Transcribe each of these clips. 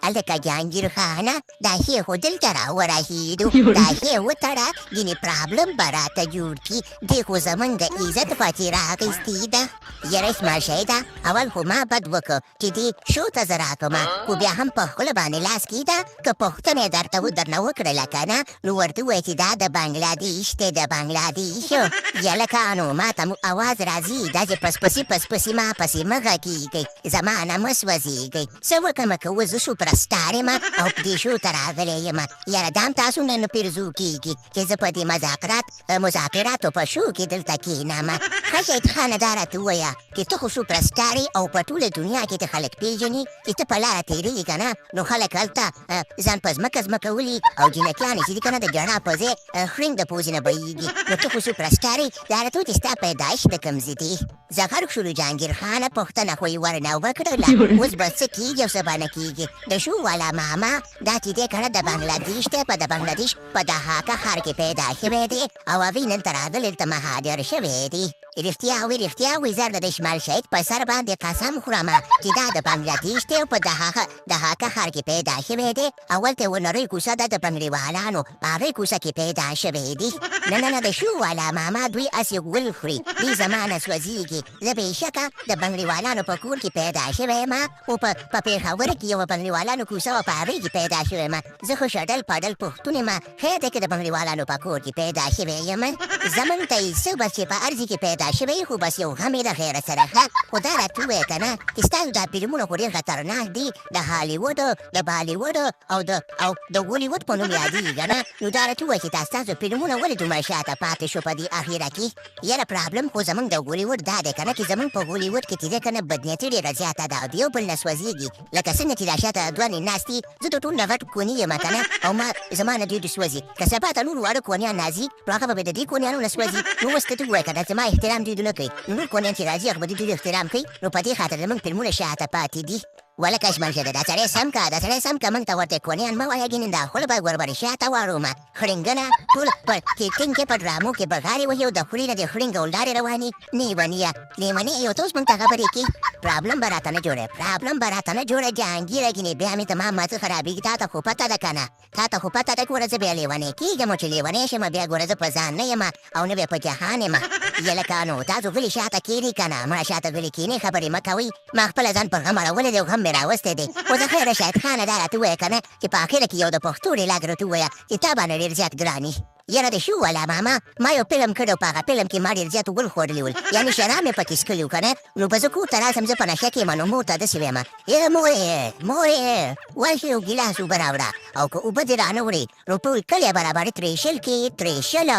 هلکه جهانګیر خانه، دا ښې خو دلته راورسېدو، دا ښې وتړه، ګینې پرابلم به راته جوړ کړي. دې خو زمونږ عزت پسې راخیستې ده. یاره اسماعیل شهیده، اول خو ما بد وکړ چې دې شو ته زه راکړم، خو بیا هم په خوله باندې لاس کېده. که پوښتنه یې درته درنه وکړله که نه، نو ورته ووایه چې دا د بنګلادیش دی، د بنګلادیش. یلکانو، ما ته مو اواز راځي، داسې پس پسې پس پسې ما پسې مه غږېږئ، زما نه مه سوځېږئ. څه وکړم که اوس زه سوپرسټار یم او په دې شو ته راغلی یم؟ یاره دا هم تاسو نه نه پیرزو کېږي چې زه په دې مذاکراتو په شو کې دلته کښېنم. ښه شهید خانه، دا راته ووایه چې ته خو سوپرسټار یې او په ټوله دنیا کې ته خلک پېژني، چې ته په لاره تېرېږي که نه، نو خلک هلته ځان په ځمکه ځمکه ولي او جینکیانې چې دي که نه، د ژړا په ځای خرینګ د پوزې نه بهیږي. نو ته خو سوپرسټار یې، دا راته ووایه چې ستا پیدایش د کوم ځای دی؟ زه غرق شولو جهانګیر خانه، پوښتنه خو یې ورنه وکړله، اوس به څه کېږي او څه به نه کېږي. د شو والا ماما دا چې دی که نه، د بنګلادیش دی، په د بنګلادیش په دهاکه ښار کې پیدا شوی دی او هغوی نن ته راغلی، دلته مهاجر شوی دی. رښتیا وي، رښتیا وي، زر د شمال شهید په سر باندې قسم خورم چې دا د بنګلادیش دی او په دهاکه ښار کې پیدا شوی دی. اول ته یوه نرۍ کوڅه ده د بنګړیوالانو، په هغې کوڅه کې پیدا شوی دی. نه نه نه، د شو والا ماما دوی هسې غول خوري، دوی زما نه سوځېږي. زه بېشکه د بنګړیوالانو په کور کې پیدا شوی یم، خو په پېښور کې یوه بنګړیوالانو کوڅه وه، په هغې کې پیدا شوی یم. زه خو شډل پډل پښتون یم، خیر دی که د بنګړیوالانو په کور کې پیدا شوی یم، زمونږ ته یې څه، بس چې په ارزي کې پیدا شوی خو بس یو غم یې د غیره سره. ښه خو دا راته ووایه که نه چې ستاسو دا فلمونه خو ډېر خطرناک دي، د هالیوډ، د بالیوډ او د هالیوډ په نوم یادېږي که نه؟ نو دا راته ووایه چې دا ستاسو فلمونه ولې دومره شاته پاتې شو په دې اخیره کې؟ یاره پرابلم خو زمونږ د هالیوډ دا دی که نه چې زمونږ په هالیوډ کې چې دی که نه، بدنیتي ډېره زیاته ده او د یو بل نه سوځېږي، لکه څنګه چې دا شاته دوه ناست دي. زه د ټولو نه غټ کونی یم که نه، او ما زما نه دوی سوځي. که سبا ته نور واړه کونیان راځي، نو هغه به د دې کونیانو نه سوځي. نو اوس که ته ووایې که نه، زما احترام دوی نه کوي، نو نور کونیان چې راځي، هغه به د دوی احترام کوي؟ نو په دې خاطر زمونږ فلمونه شاته پاتې دي. ولکه ژمن شه، دا سړی سم کا، دا سړی سم کا، موږ ته ورته کونیان مه وایه، ګینې دا خوله به ورباندې شاته واړومه. خړینګنه ټول په کیټینګ کې په ډرامو کې بغارې وهي او د خولې نه دې خړینګ او لارې روانې. لیونیه، لیونی یو، ته اوس موږ ته خبرې کوي. پرابلم به راته نه جوړې، پرابلم به راته نه جوړې جهانګیره، ګینې بیا مې زما مزه خرابېږي. تا ته خو پته ده که نه؟ تا ته خو پته ده، ګوره زه بیا لیونی کېږم، چې لیونی شم بیا ګوره زه په ځان نه یم او نه بیا په جهان یم. یلکانو، تاسو غلي شاته کښېنئ که نه؟ مړه شاته غلي کښېنئ، خبرې مه کوئ. ما خپله ځان په غم اړولی دی او غم مې راوستی دی. خو زه خیره شاهد خانه، دا راته ووایه که نه چې په اخره کې یو د پښتو ډیلاګ راته ووایه چې تا باندې ډېر زیات ګران وي. یاره د شو والا ماما، ما یو فلم کړی، په هغه فلم کې ما ډېر زیات غول خوړلي ول، یعنې شراب مې پکې څښلي وو که نه. نو به زه کور ته راشم، زه په نشه کې یم، نو مور ته داسې وایم: ای مورې، مورې، ورشه یو ګیلاس اوبه راوړه، او که اوبه دې رانه وړې، نو ټول کلی به راباندې ترېشل کې ترېشل.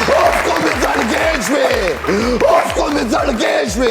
اوف، کومې زړګې شوې، اوف، کومې زړګې شوې.